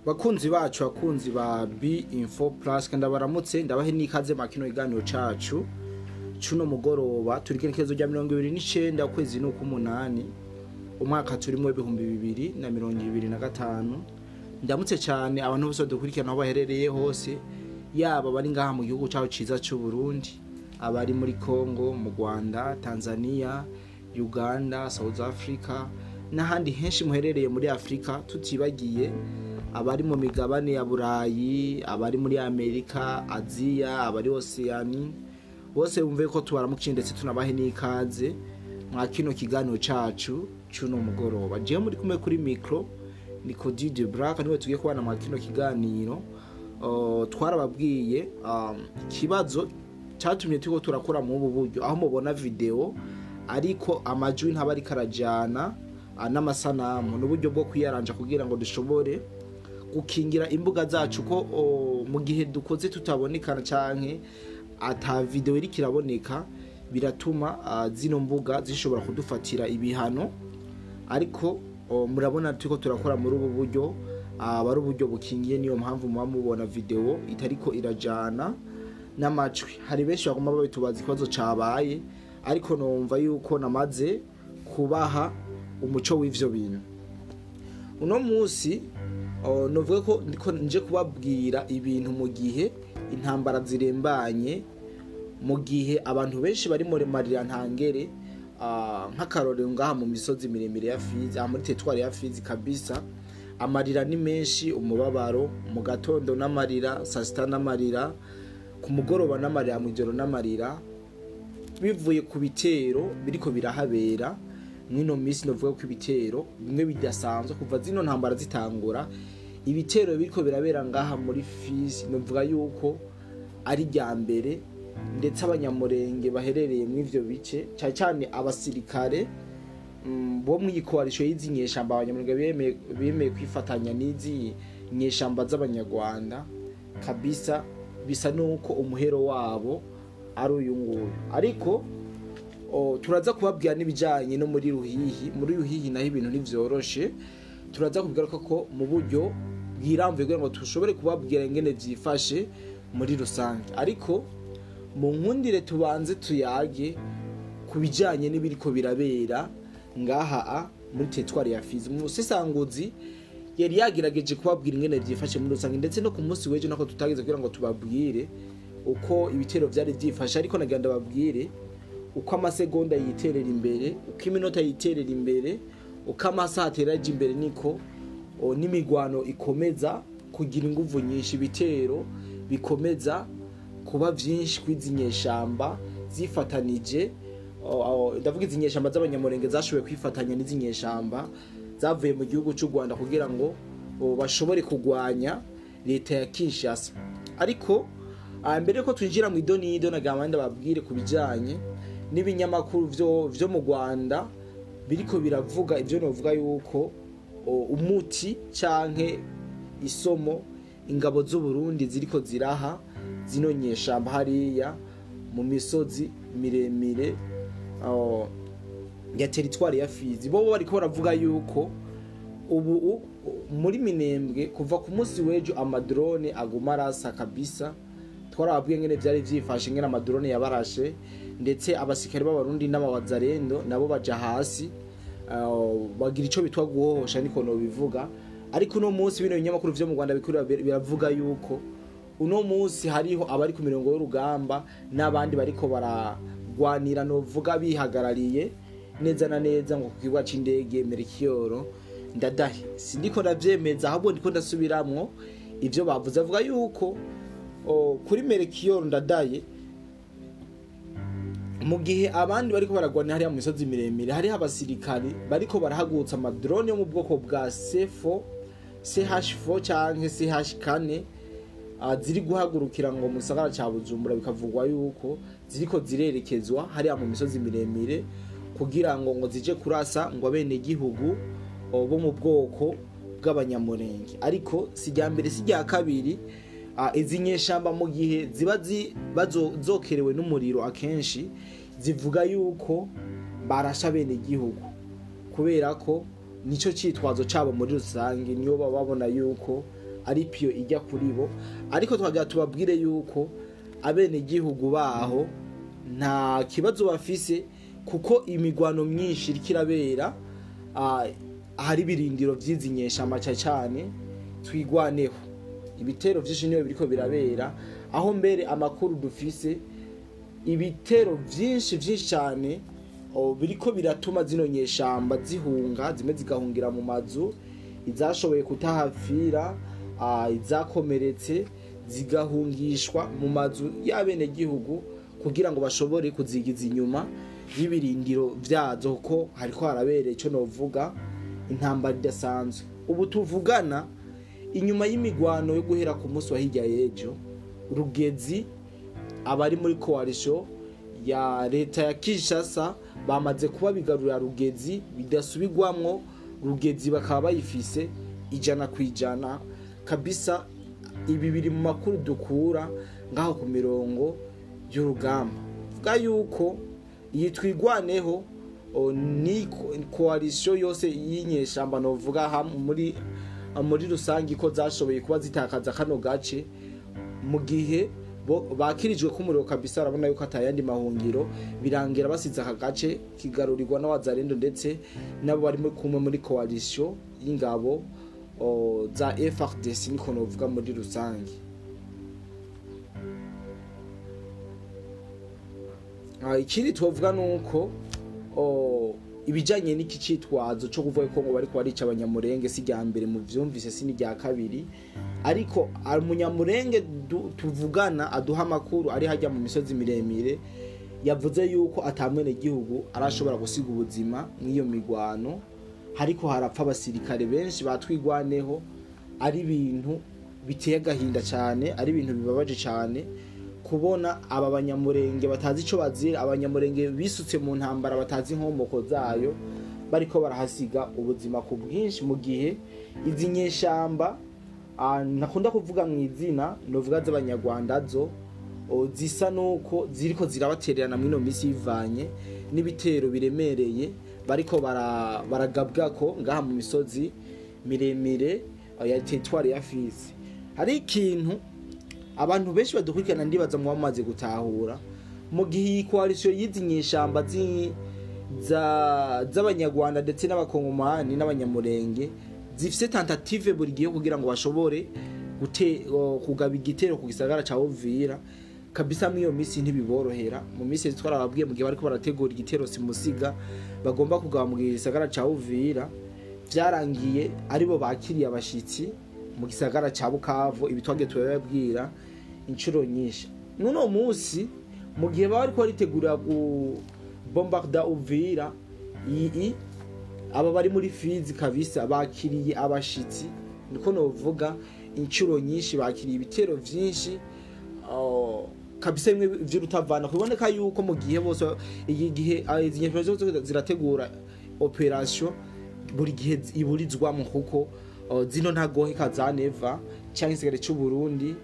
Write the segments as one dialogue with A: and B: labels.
A: Bakunzi bacu, bakunzi ba B Info Plus, kandi baramutse, ndabahe n'ikaze makino iganiro cacu cuno mugoroba. Turi igenekerezo rya 29, ukwezi n'ukw'umunani, umwaka turimo 2025. Ndamutse cyane abantu bose badukurikirana aho baherereye hose, yaba bari ngaha mu gihugu cyacu ciza c'u Burundi, abari muri Congo, mu Rwanda, Tanzania, Uganda, South Africa n'ahandi henshi muherereye muri Afrika, tutibagiye abari mu migabane ya Burayi, abari muri Amerika, Aziya, abari Oceani, bose bumve ko tubaramukiye ndetse tunabahe n'ikaze mwa kino kiganiro cacu cuno mugoroba. Jewe muri kumwe kuri micro ni Cody de Brack, niwe tugiye kubana mwa kino kiganiro. Twarababwiye ikibazo cyatumye turiko turakora mu ubu buryo, aho mubona video ariko amajwi ntaba ariko arajana n'amasanamu, n'uburyo bwo kwiyaranja kugira ngo dushobore gukingira imbuga zacu ko mu gihe dukoze tutabonekana canke ata video iriko iraboneka, biratuma zino mbuga zishobora kudufatira ibihano. Ariko murabona turiko turakora muri ubu buryo, aba ari uburyo bukingiye, niyo mpamvu muba mubona video itariko irajana n'amajwi. Hari benshi baguma babitubaza ikibazo cabaye, ariko numva yuko namaze kubaha umuco w'ivyo bintu. Uno munsi novuga ko ndiko nje kubabwira ibintu mu gihe intambara zirembanye, mu gihe abantu benshi bari muri marira ntangere, nk'akarorero ngaha mu misozi miremire ya Fizi, aha muri teritwari ya Fizi kabisa, amarira ni menshi, umubabaro mu gatondo n'amarira, saa sita n'amarira, ku mugoroba n'amarira, mw'ijoro n'amarira, bivuye ku bitero biriko birahabera mwino minsi. Novuga ko ibitero bimwe bidasanzwe kuva zino ntambara zitangura, ibitero biriko birabera ngaha muri Fizi, novuga yuko ari rya mbere, ndetse abanyamurenge baherereye mw'ivyo bice, cyane cyane abasirikare bo mw'iyi coalition y'izi nyeshamba, abanyamurenge bemeye kwifatanya n'izi nyeshamba z'abanyarwanda kabisa, bisa nuko umuhero wabo ari uyu nguyu. Ariko turaza kubabwira n'ibijanye no muri Ruhihi. Muri Ruhihi naho ibintu ntivyoroshe, turaza kubigaruka ko mu buryo bwirambuye kugira ngo dushobore kubabwira ingene vyifashe muri rusange. Ariko mu nkundire tubanze tuyage ku bijanye n'ibiriko birabera ngaha muri teritwari ya Fizi. Mu busesanguzi yari yagerageje kubabwira ingene vyifashe muri rusange, ndetse no ku munsi w'ejo nako tutageze kugira ngo tubabwire uko ibitero vyari vyifashe, ariko nagira ndababwire uko amasegonda yiterera imbere, uko iminota yiterera imbere, uko amasaha atera aja imbere, niko n'imigwano ikomeza kugira inguvu nyinshi, ibitero bikomeza kuba vyinshi kwizi nyeshamba zifatanije. Ndavuga izi nyeshamba z'abanyamurenge zashoboye kwifatanya n'izi nyeshamba zavuye mu gihugu cy'u Rwanda kugira ngo bashobore kugwanya leta ya Kinshasa. Ariko mbere ko twinjira mu idonido, nagamba ndababwire ku bijanye n'ibinyamakuru vyo mu Rwanda biriko biravuga ivyo novuga yuko umuti canke isomo ingabo z'u Burundi ziriko ziraha zino nyeshamba hariya mu misozi miremire ya teritwari ya Fizi. Bo bariko baravuga yuko ubu muri Minembwe kuva ku munsi w'ejo amadrone aguma arasa kabisa. Twarababwiye ngene vyari vyifashe, ngene amadrone yabarashe, ndetse abasikari b'abarundi n'abawazarendo nabo baja hasi, bagira ico bitwa guhohosha, niko no bivuga. Ariko uno munsi bino binyamakuru vyo mu Rwanda bikuru biravuga yuko uno munsi hariho abari ku mirongo y'urugamba n'abandi bariko baragwanira, novuga bihagarariye neza na neza ngo ku kibuga c'indege Melchior Ndadaye. Sindiko ndavyemeza, ahubwo ndiko ndasubiramwo ivyo bavuze. Avuga yuko kuri Melchior Ndadaye, mu gihe abandi bariko baragwanira hariya mu misozi miremire, hariho abasirikari bariko barahagurutsa amadrone yo mu bwoko bwa C4, CH4 canke CH4, ziri guhagurukira ngo mu gisagara ca Bujumbura, bikavugwa yuko ziriko zirerekezwa hariya mu misozi miremire kugira ngo zije kurasa ngo abene gihugu bo mu bwoko bw'abanyamurenge. Ariko si rya mbere, si rya kabiri, izi nyeshamba mu gihe ziba zokerewe n'umuriro, akenshi zivuga yuko barasha bene gihugu, kubera ko nico citwazo cabo muri rusange, niyo baba babona yuko ari piyo ijya kuri bo. Ariko twagira tubabwire yuko abene gihugu baho nta kibazo bafise, kuko imigwano myinshi irikirabera ahari birindiro vy'izi nyeshamba cyane Twigwaneho. Ibitero vyinshi niyo biriko birabera, aho mbere amakuru dufise ibitero vyinshi vyinshi cyane biriko biratuma zino nyeshamba zihunga, zimwe zigahungira mu mazu, izashoboye kutahafira, izakomeretse zigahungishwa mu mazu y'abene gihugu kugira ngo bashobore kuzigiza inyuma y'ibirindiro vyazo, kuko hariko harabere ico novuga intambara idasanzwe. Ubu tuvugana inyuma y'imigwano yo guhera ku munsi wa hirya y'ejo, Rugezi abari muri coalition ya leta ya Kinshasa bamaze kuba bigarurira Rugezi bidasubirwamwo. Rugezi bakaba bayifise 100% kabisa. Ibi biri mu makuru dukura ngaho ku mirongo y'urugamba. Vuga yuko iyi Twigwaneho ni coalition yose y'inyeshamba novuga muri rusangi ko zashoboye kuba zitakaza kano gace mu gihe bakirijwe ku muriro kabisa. Arabona yuko atayandi mahungiro, birangira basize aka gace kigarurirwa n'abazarendo ndetse nabo bari kumwe muri coalition y'ingabo za FARDC, niko novuga muri rusangi. Ikindi twovuga nuko ibijanye n'iki citwazo cyo kuvuga ko ngo bariko barica abanyamurenge si rya mbere mu vyumvise, si n'irya kabiri, ariko umunyamurenge tuvugana aduha amakuru ari hajya mu misozi miremire yavuze yuko atamwene gihugu arashobora gusiga ubuzima mw'iyo migwano. Hariko harapfa abasirikare benshi batwigwaneho, ari ibintu biteye agahinda cyane, ari ibintu bibabaje cyane kubona aba banyamurenge batazi ico bazira, abanyamurenge bisutse mu ntambara batazi inkomoko zayo, bariko barahasiga ubuzima ku bwinshi, mu gihe izi nyeshamba nakunda kuvuga mu izina novuga z'abanyarwanda zo zisa nuko ziriko zirabatererana mwino misi ivanye n'ibitero biremereye bariko baragabwa ko ngaha mu misozi miremire ya territoire ya Fizi. Hari ikintu abantu benshi badukurikirana ndibaza mu bamaze gutahura, mu gihe iyi coalition y'izi nyeshamba z'abanyarwanda ndetse n'abakongomani n'abanyamurenge zifise tentative buri gihe kugira ngo bashobore kugaba igitero ku gisagara ca Uvira kabisa, mw'iyo misi ntibiborohera. Mu misi twarababwiye mu gihe bariko barategura igitero simusiga bagomba kugaba mu gisagara ca Uvira, vyarangiye aribo bakiriye abashitsi mu gisagara ca Bukavu. Ibitwage turababwira inshuro nyinshi. Nuno munsi mu gihe bari ko baritegura ku bombarda Uvira, iyi aba bari muri Fizi kabisa bakiriye abashitsi, niko novuga inshuro nyinshi, bakiriye ibitero vyinshi kabisa bimwe vy'urutavana. Kuboneka yuko mu gihe bose iyi gihe izi nyeshamba zose zirategura operation buri gihe iburizwamo, kuko zino ntagoheka za Neva cyangwa isigare cy'u Burundi,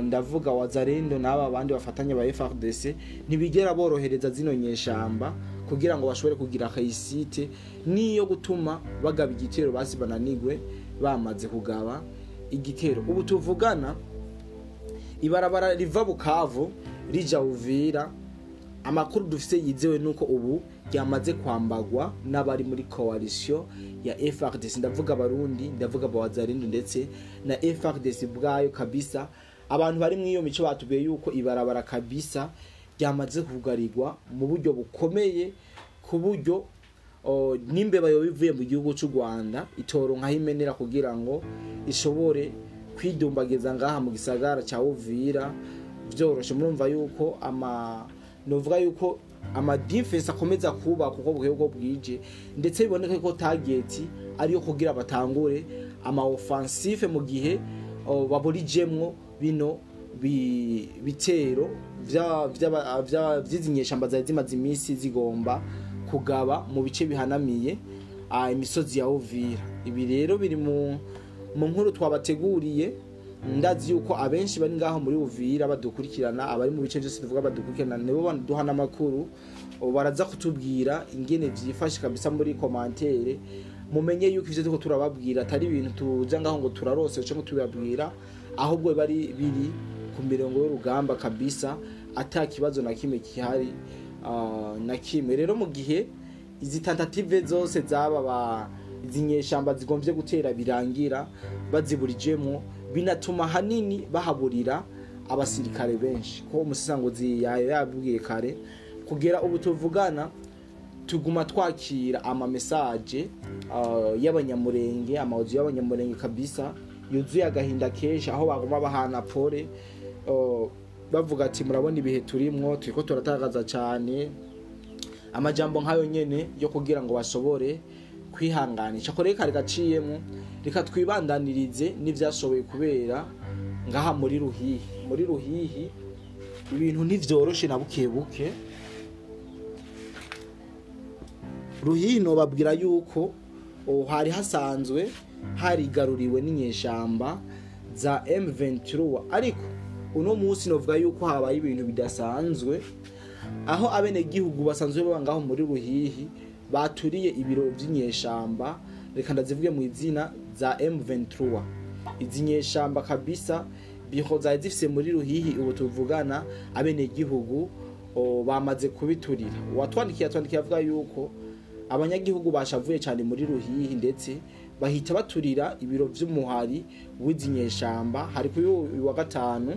A: ndavuga Wazarendo n'aba bandi bafatanya ba FARDC, ntibigera borohereza zino nyeshamba kugira ngo bashobore kugira réussite niyo gutuma bagaba igitero basi bananigwe bamaze kugaba igitero. Ubu tuvugana ibarabara riva Bukavu rija Uvira, amakuru dufise yizewe nuko ubu ryamaze kwambagwa n'abari muri coalition ya FARDC, ndavuga abarundi, ndavuga abawazarendo ndetse na FARDC bwayo kabisa. Abantu bari mu iyo mico batubwiye yuko ibarabara kabisa ryamaze kugarirwa mu buryo bukomeye, ku buryo n'imbeba yo bivuye mu gihugu cy'u Rwanda itoronka himenera kugira ngo ishobore kwidumbageza ngaha mu gisagara ca Uvira vyoroshe. Murumva yuko novuga yuko ama defense akomeza kuba kuko bwego bwije, ndetse biboneka ko target ariyo kugira batangure ama offensive mu gihe baburijemwo bino bitero vy'izinyeshamba zari zimaze imisi zigomba kugaba mu bice bihanamiye imisozi ya Uvira. Ibi rero biri mu nkuru twabateguriye. Ndazi yuko abenshi bari ngaho muri Uvira badukurikirana, abari mu bice byose tuvuga badukurikirana nibo baduha n'amakuru, baraza kutubwira ingene vyifashe kabisa muri commentaire, Mumenye yuko ivyo turiko turababwira atari ibintu tuza ngaho ngo turarose cyangwa tubabwira, ahubwo bari biri ku mirongo y'urugamba kabisa, ata kibazo na kimwe kihari na kimwe. Rero mu gihe izi tentative zose zaba ba izi nyeshamba zigomvye gutera birangira baziburijemo, binatuma hanini bahaburira abasirikare benshi, ko umusisanguzi yabwiye kare. Kugera ubu tuvugana tuguma twakira ama message y'abanyamurenge, amazu y'abanyamurenge kabisa yuzuye agahinda kenshi, aho baguma bahana pole, bavuga ati murabona ibihe turimwo, turiko turatakaza cyane, amajambo nkayo nyene yo kugira ngo bashobore kwihanganisha. Ko reka gaciyemo, reka twibandanirize n'ivyashoboye kubera ngaha muri Ruhihi. Muri Ruhihi ibintu ntivyoroshe na buke buke. Ruhihi no babwira yuko hari hasanzwe harigaruriwe n'inyeshamba za M23, ariko uno munsi novuga yuko habaye ibintu bidasanzwe, aho abenegihugu basanzwe baba ngaho muri Ruhihi baturiye ibiro vy'inyeshamba, reka ndazivuge mu izina, za M23. Izi nyeshamba kabisa biho zari zifise muri Ruhihi, ubu tuvugana abenegihugu bamaze kubiturira. Uwatwandikiye atwandikiye avuga yuko abanyagihugu bashavuye cyane muri Ruhihi, ndetse bahita baturira ibiro vy'umuhari w'izi nyeshamba. Hari kuri uyu wa gatanu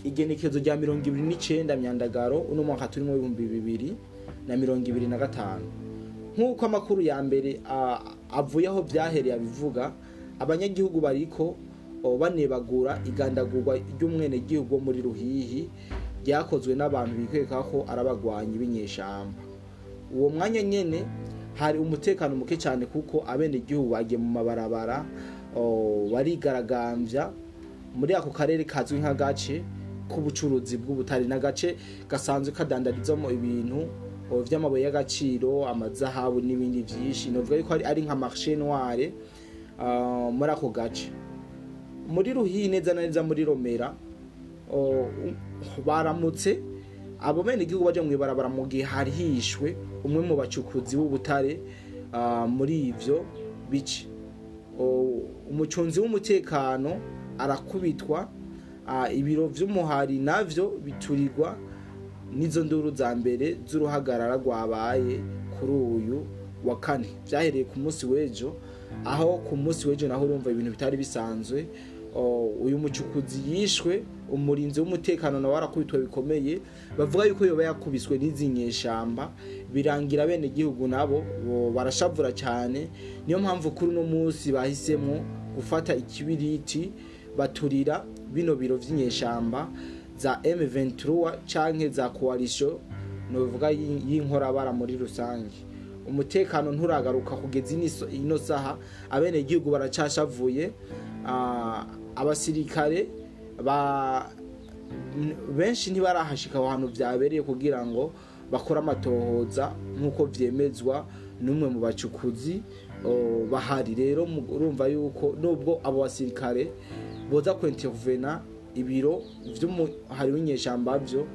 A: igenekezo rya 29 Myandagaro uno mwaka turimo 2025. Nk'uko amakuru ya mbere avuye aho vyahereye abivuga, abanyagihugu bariko banebagura igandagurwa ry'umwenegihugu wo muri Ruhihi ryakozwe n'abantu bikeka ko arabagwanyi b'inyeshamba. Uwo mwanya nyene hari umutekano muke cyane, kuko abenegihugu bagiye mu mabarabara barigaragambya muri ako karere kazwi nk'agace k'ubucuruzi bw'ubutare, n'agace gasanzwe kadandarizamo ibintu vy'amabuye y'agaciro, amazahabu n'ibindi vyinshi. Novuga yuko ari nka marché noire muri ako gace. Muri Ruhihi neza na neza muri Romera baramutse abo bene igihugu baje mw'ibarabara mu gihe hari hishwe umwe mu bacukuzi b'ubutare muri ivyo bice. Umucunzi w'umutekano arakubitwa, ibiro vy'umuhari navyo biturirwa n'izo nduru za mbere z'uruhagarara rwabaye kuri uyu wa kane. Vyahereye ku munsi w'ejo, aho ku munsi w'ejo naho urumva ibintu bitari bisanzwe. Uyu mucukuzi yishwe, umurinzi w'umutekano nawe arakubitwa bikomeye, bavuga yuko yoba yakubiswe n'izi nyeshamba, birangira bene gihugu nabo barashavura cyane. Niyo mpamvu kuri uno munsi bahisemo gufata ikibiriti baturira bino biro vy'inyeshamba za M23 canke za coalition novuga y'inkorabara muri rusange. Umutekano nturagaruka kugeza ino saha, abene gihugu baracashavuye. Abasirikare benshi ntibarahashika aho hantu vyabereye kugira ngo bakore amatohoza nk'uko vyemezwa n'umwe mu bacukuzi bahari. Rero urumva yuko nubwo abo basirikare boza kwintervena, ibiro vy'umuhari w'inyeshamba vyo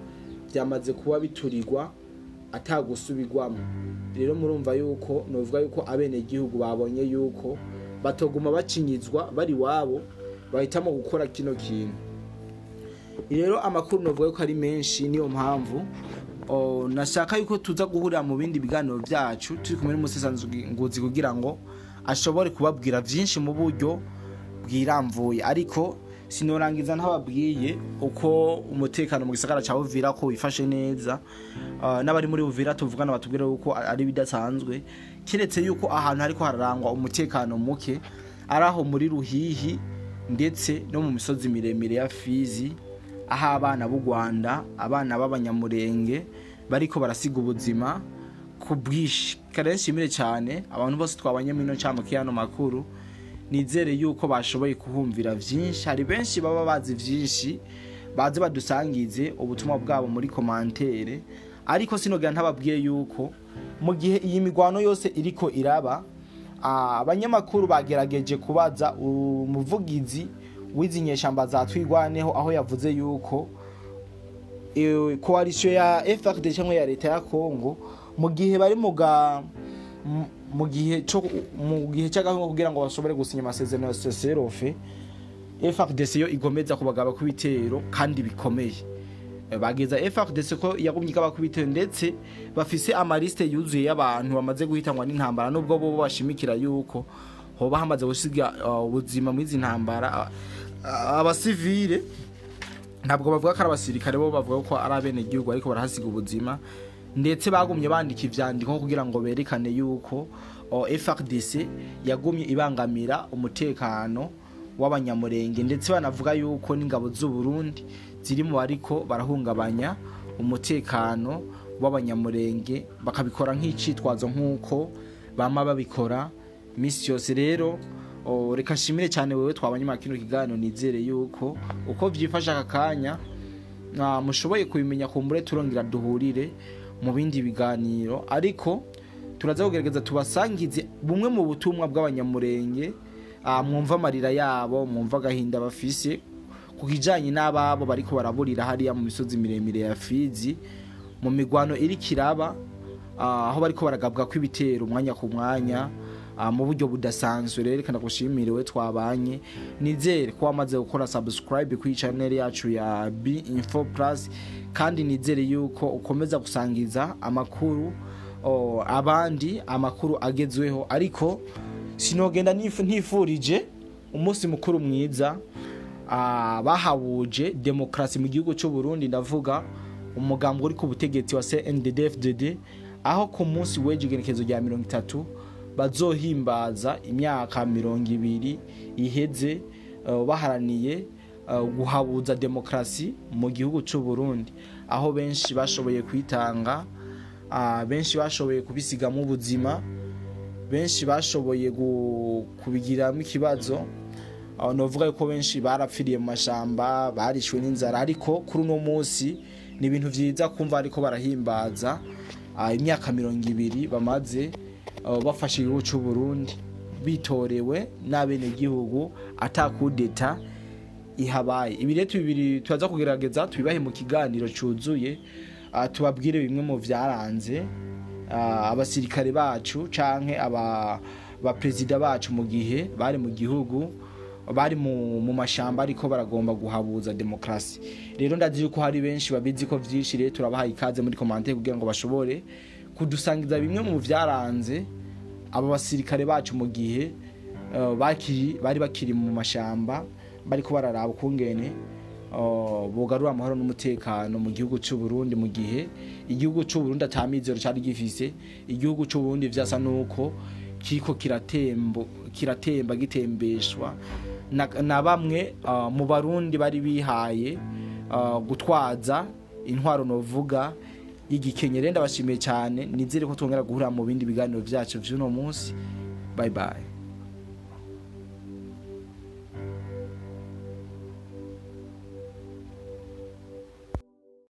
A: vyamaze kuba biturirwa atagusubirwamo. Rero murumva yuko novuga yuko abenegihugu babonye yuko batoguma bacinyizwa bari wabo, bahitamo gukora kino kintu. Rero amakuru novuga yuko ari menshi, niyo mpamvu nashaka yuko tuza guhurira mu bindi biganiro byacu turi kumwe n'umusesanguzi kugira ngo ashobore kubabwira vyinshi mu buryo bwiramvuye. Ariko sinorangiza ntababwiye uko umutekano mu gisagara ca Uvira ko wifashe neza. N'abari muri Uvira tuvugana batubwira yuko ari bidasanzwe, kiretse yuko ahantu hariko hararangwa umutekano muke araho muri Ruhihi ndetse no mu misozi miremire ya Fizi, aho abana b'u Rwanda, abana b'abanyamurenge bariko barasiga ubuzima ku bwinshi. Kare nshimire cyane abantu bose twabanye muri ino ncamake y'ano makuru, nizere yuko bashoboye kuhumvira vyinshi. Hari benshi baba bazi vyinshi, baze badusangize ubutumwa bwabo muri commentaire. Ariko sinogira ntababwiye yuko mu gihe iyi migwano yose iriko iraba, abanyamakuru bagerageje kubaza umuvugizi w'izi nyeshamba za Twirwaneho, aho yavuze yuko coalition ya FARDC cyangwa ya leta ya Congo mu gihe bari Mu gihe cyo mu gihe cy'agahungu, kugira ngo bashobore gusinya amasezerano ya cessez-le-feu, FARDC yo igomeza kubagaba kw'ibitero kandi bikomeye. Bageza FARDC ko yagumye igaba kw'ibitero, ndetse bafise amaliste yuzuye y'abantu bamaze guhitanwa n'intambara, nubwo bo bashimikira yuko hoba hamaze gusiga ubuzima muri izi ntambara abasivile. Ntabwo bavuga ko ari abasirikare, bo bavuga ko ari abenegihugu ariko barahasiga ubuzima. Ndetse bagumye bandika ivyandiko kugira ngo berekane yuko FARDC yagumye ibangamira umutekano w'Abanyamurenge, ndetse banavuga yuko n'ingabo z'u Burundi ziri mu bariko barahungabanya umutekano w'Abanyamurenge, bakabikora nk'icitwazo nk'uko bama babikora misi yose. Rero reka nshimire cyane wewe twabanye muri kino kiganiro. Nizere yuko uko vyifashe aka kanya mushoboye kubimenya. Kumbure turongera duhurire mu bindi biganiro, ariko turaza kugerageza tubasangize bumwe mu butumwa bw'Abanyamurenge, mwumva amarira yabo, mwumva agahinda bafise ku kijanye n'ababo bariko baraburira hariya mu misozi miremire ya Fizi, mu migwano iri kiraba, aho bariko baragabwa kw'ibitero umwanya ku mwanya mu buryo budasanzwe. Rero reka ndagushimire we twabanye. Nizere ko wamaze gukora subscribe kuri channel yacu ya B Info Plus, kandi nizere yuko ukomeza gusangiza amakuru abandi, amakuru agezweho. Ariko sinogenda ntifurije umunsi mukuru mwiza bahabuje demokarasi mu gihugu cy'u Burundi, ndavuga umugambi uri ku butegetsi wa CNDD-FDD, aho ku munsi w'ejo, igenekerezo rya 30, bazohimbaza imyaka 20 iheze baharaniye guhabuza demokarasi mu gihugu cy'u Burundi, aho benshi bashoboye kwitanga, benshi bashoboye kubisigamo ubuzima, benshi bashoboye kubigiramo ikibazo. Aho novuga yuko benshi barapfiriye mu mashamba, barishwe n'inzara. Ariko kuri uno munsi ni ibintu vyiza kumva ariko barahimbaza imyaka 20 bamaze bafashe igihugu cy'u Burundi, bitorewe n'abenegihugu, ata kudeta ihabaye. Ibi rero bibiri turaza kugerageza tubibahe mu kiganiro cuzuye, tubabwire bimwe mu vyaranze abasirikare bacu canke aba baperezida bacu mu gihe bari mu gihugu, bari mu mashamba ariko baragomba guhabuza demokarasi. Rero ndazi yuko hari benshi babizi ko vyinshi. Rero turabahaye ikaze muri commentaire kugira ngo bashobore kudusangiza bimwe mu vyaranze aba basirikare bacu mu gihe bari bakiri mu mashamba, bariko bararaba ukungene bogarura amahoro n'umutekano mu gihugu cy'u Burundi, mu gihe igihugu cy'u Burundi atamizero cari gifise. Igihugu cy'u Burundi vyasa nuko kiriko kiratemba, gitembeshwa na bamwe mu Barundi bari bihaye gutwaza intwaro novuga y'igikenye. Rero ndabashimiye cyane, nizere ko twongera guhura mu bindi biganiro vyacu vy'uno munsi. Bye bye.